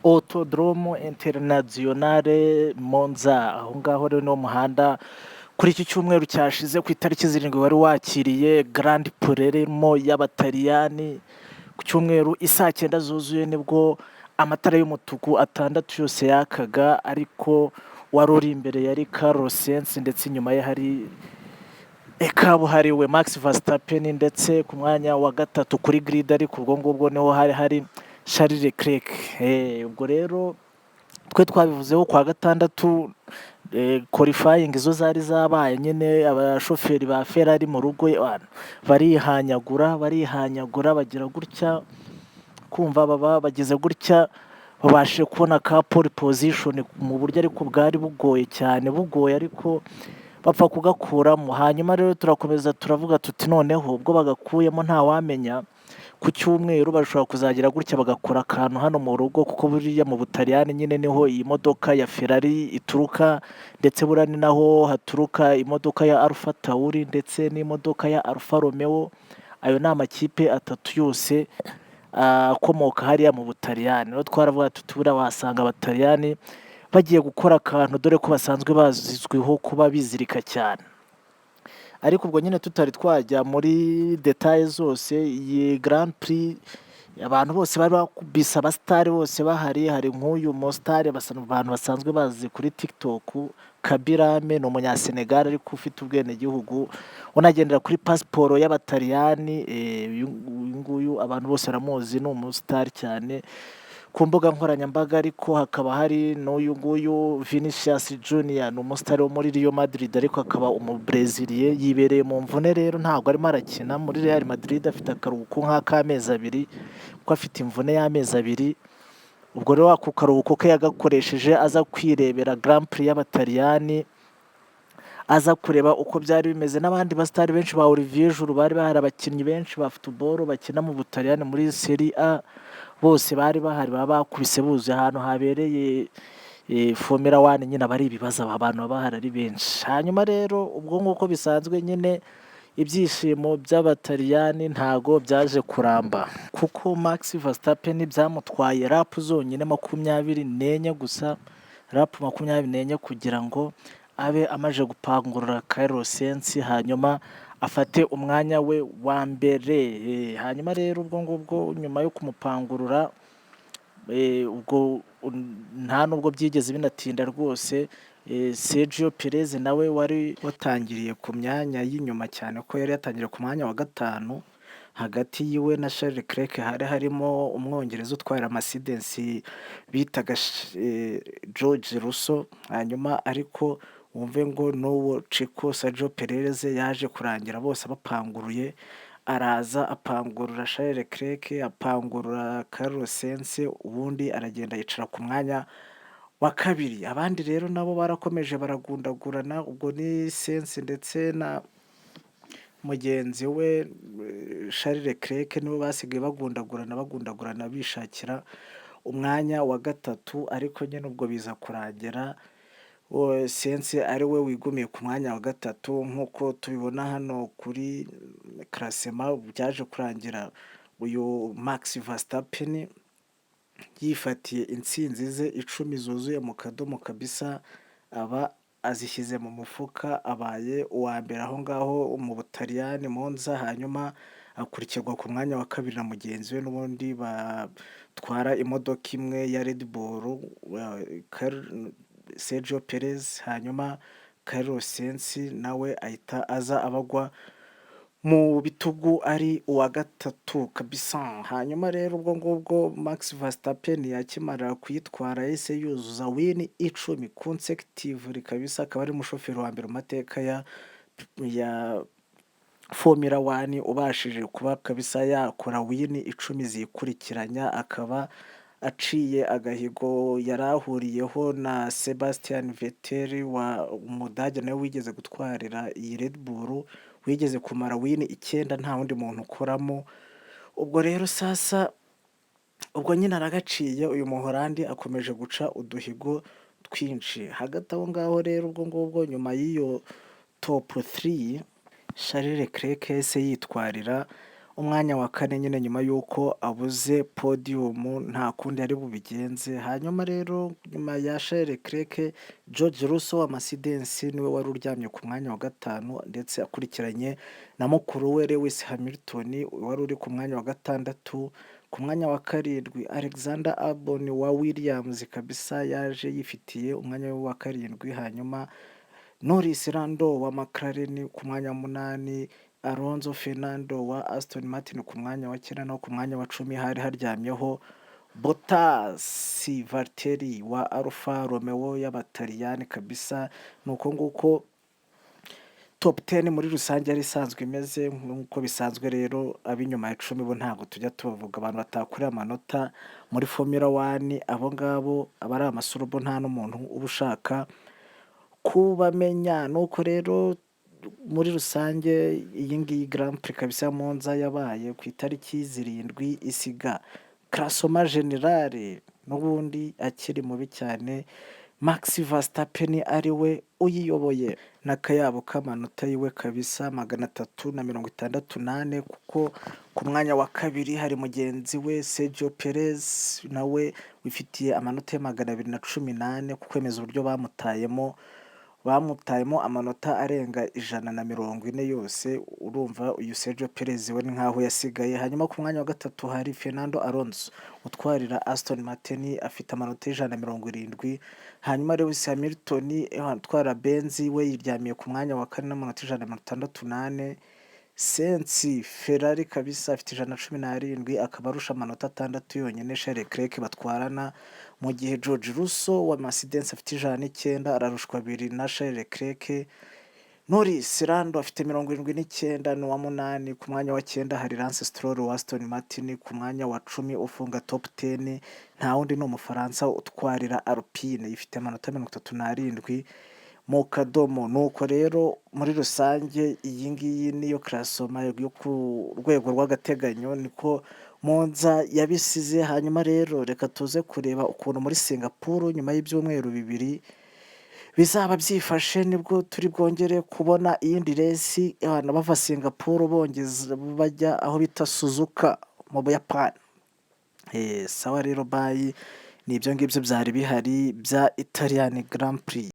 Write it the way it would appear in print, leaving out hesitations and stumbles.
Autodromo Internazionale Monza. Aho ngaho rero niwo muhanda kuri iki cyumweru cyashize ku itariki 7 wari wakiriye Grand Prix y'Abataliyani. Ku cyumweru isaa 9 zuzuye nibwo amatara y'umutuku atandatu yose yakaga, ariko wari uri imbere yari Carlos Sainz, ndetse inyuma ye hari kabuhariwe Max Verstappen, ndetse ku mwanya wa gatatu kuri grid ariko ubwo ngubwo niho hari hari Charles Leclerc. Ubwo rero twe twabivuzeho kwa gatandatu, qualifying zo zari zabaye nyine, abashoferi ba Ferrari mu rugo barihanyagura, barihanyagura, bagira gutya kumva baba bageze gutya babashije kubona ka pole position mu buryo ariko bwari bugoye cyane, bugoye ariko bapfa kugakuramo. Hanyuma rero turakomeza turavuga tuti noneho ubwo bagakuyemo, ntawamenya, ku cyumweru bashobora kuzagira gutya bagakora akantu hano mu rugo, kuko buriya mu Butaliyani nyine niho iyi modoka ya Ferrari ituruka, ndetse buriya ni naho haturuka imodoka ya Alpha Tauri ndetse n'imodoka ya Alfa Romeo. Ayo ni amakipe atatu yose akomoka hariya mu Butaliyani. Rero twaravuga tuti buriya wasanga Abataliyani bagiye gukora akantu, dore ko basanzwe bazwiho kuba bizirika cyane. Ariko ubwo nyine tutari twajya muri détails zose, iyi Grand Prix abantu bose bari bakubise, abasitari bose bahari. Hari nk'uyu musitari abantu basanzwe bazi kuri TikTok, Khaby Lame, ni umunyasenegal ariko ufite ubwenegihugu, unagendera kuri pasiporo y'Abataliyani. Uyu nguyu abantu bose baramuzi, ni umusitari cyane ku mbuga nkoranyambaga. Ariko hakaba hari n'uyu nguyu Vinicius Junior, ni umusitari wo muri Real Madrid ariko akaba umubreziliye, yibereye mu mvune rero ntabwo arimo arakina muri Real Madrid, afite akaruhuko nk'ak'amezi 2 kuko afite imvune y'amezi 2. Ubwo rero ako karuhuko ke yagakoresheje aza kwirebera Grand Prix y'Abataliyani, aza kureba uko byari bimeze. N'abandi basitari benshi ba Olivier Giroud bari bahari, abakinnyi benshi ba football bakina mu Butaliyani muri Serie A bose bari bahari, baba bakubise buzuye ahantu habereye Formula One nyine aba ari ibibazo, abantu baba bahari ari benshi. Hanyuma rero ubwo nk'uko bisanzwe nyine, ibyishimo by'Abataliyani ntago byaje kuramba, kuko Max Verstappen byamutwaye lap zonyine 24 gusa, lap 24 kugira ngo abe amaze gupangurura Carlos Sainz, hanyuma afate umwanya we wa mbere. Hanyuma rero ubwo ngubwo nyuma yo kumupangurura, ubwo nta nubwo byigeze binatinda rwose, Sergio Perez nawe wari watangiriye ku myanya y'inyuma cyane, ko yari yatangiriye ku mwanya wa gatanu, hagati yiwe na Charles Leclerc hari harimo Umwongereza utwara Mercedes bitaga George Russell. Hanyuma ariko wumve ngo n'uwo Checo, Sergio Perez, yaje kurangira bose abapanguruye, araza apangurura Charles Leclerc, apangurura Carlos Sainz, ubundi aragenda yicara ku mwanya wa kabiri. Abandi rero nabo barakomeje baragundagurana, ubwo ni Sainz ndetse na mugenzi we Charles Leclerc nibo basigaye bagundagurana, bagundagurana bishakira umwanya wa gatatu. Ariko nyine ubwo biza kurangira Sainz ari we wigumiye ku mwanya wa gatatu nk'uko tubibona hano kuri classement. Byaje kurangira uyu Max Verstappen yifatiye intsinzi ze 10 zuzuye mu kadomo kabisa, aba azishyize mu mufuka, abaye uwa mbere aho ngaho mu Butaliyani Monza. Hanyuma akurikirwa ku mwanya wa kabiri na mugenzi we n'ubundi batwara imodoka imwe ya Red Bull, Sergio Perez. Hanyuma Carlos Sainz nawe ahita aza abagwa mu bitugu ari uwa gatatu kabisa. Hanyuma rero ubwo ngubwo Max Verstappen akimara kuyitwara yahise yuzuza win 10 consecutively kabisa, akaba ari umushoferi wa mbere mu mateka ya Formula One ubashije kuba kabisa yakora win 10 zikurikiranya, akaba aciye agahigo yari ahuriyeho na Sebastian Vettel wa Umudage, nawe wigeze gutwarira iyi Red Bull, wigeze kumara win 9 nta wundi muntu ukoramo. Ubwo rero sasa ubwo nyine aragaciye, uyu Muhorandi akomeje guca uduhigo twinshi. Hagati aho ngaho rero ubwo ngubwo nyuma y'iyo top 3, Charles Leclerc yahise yitwarira Umwanya wa kane nyine nyuma y'uko abuze podium, nta kundi yari bubigenze. Hanyuma rero nyuma ya Charles Leclerc, George Russell wa Mercedes niwe wari uryamye ku mwanya wa gatanu, ndetse akurikiranye na mukuru we Lewis Hamilton wari uri ku mwanya wa gatandatu. Ku mwanya wa karindwi, Alexander Albon wa Williams kabisa yaje yifitiye umwanya we wa karindwi. Hanyuma Norris Lando wa McLaren ku mwanya wa munani, Alonso Fernando wa Aston Martin ku mwanya wa cyenda, no ku mwanya wa 10 hari haryamyeho Bottas Valtteri wa Alfa Romeo y'Abataliyani kabisa. Ni uko nguko top 10 muri rusange yari isanzwe imeze. Nk'uko bisanzwe rero, ab'inyuma ya 10 bo ntabwo tujya tubavuga. Abantu batakorera amanota muri Formula 1, abo ngabo aba ari amasurubo, nta n'umuntu uba ushaka kubamenya. Nuko rero muri rusange iyi ngiyi Grand Prix kabisa ya Monza yabaye ku itariki 7, isiga classement général n'ubundi akiri mubi cyane, Max Verstappen ari we uyiyoboye n'akayabo k'amanota yiwe kabisa, 364, kuko ku mwanya wa kabiri hari mugenzi we Sergio Perez, nawe wifitiye amanota ya 214, ku kwemeza uburyo bamutayemo amanota arenga 140 yose. Urumva uyu Sergio Perez we ni nkaho yasigaye. Hanyuma ku mwanya wa gatatu hari Fernando Alonso utwarira Aston Martin, afite amanota 170. Hanyuma Lewis Hamilton utwara Benz we yiryamiye ku mwanya wa kane n'amanota 164. Sainz Ferrari kabisa afite 117, akaba arusha amanota 6 yonyine Charles Leclerc batwarana, mu gihe George Russell wa Mercedes afite 109, ararushwa 2 na Charles Leclerc. Norris Lando afite 79, ni uwa munani. Ku mwanya wa cyenda hari Lance Stroll wa Aston Martin. Ku mwanya wa 10 ufunga top 10 nta wundi, ni Umufaransa utwarira Alpine, ifite amanota 37 mu kadomo. Nuko rero muri rusange iyi ngiyi niyo classement yo ku rwego rw'agateganyo, niko Monza yabisize. Hanyuma rero reka tuze kureba ukuntu muri Singapore nyuma y'ibyumweru 2 bizaba byifashe, nibwo turi bwongere kubona iyindi race, abantu bava Singapore bongeza bajya aho bita Suzuka mu Buyapani. Sawa rero, bye. Ni ibyo ngibyo byari bihari bya Italian Grand Prix.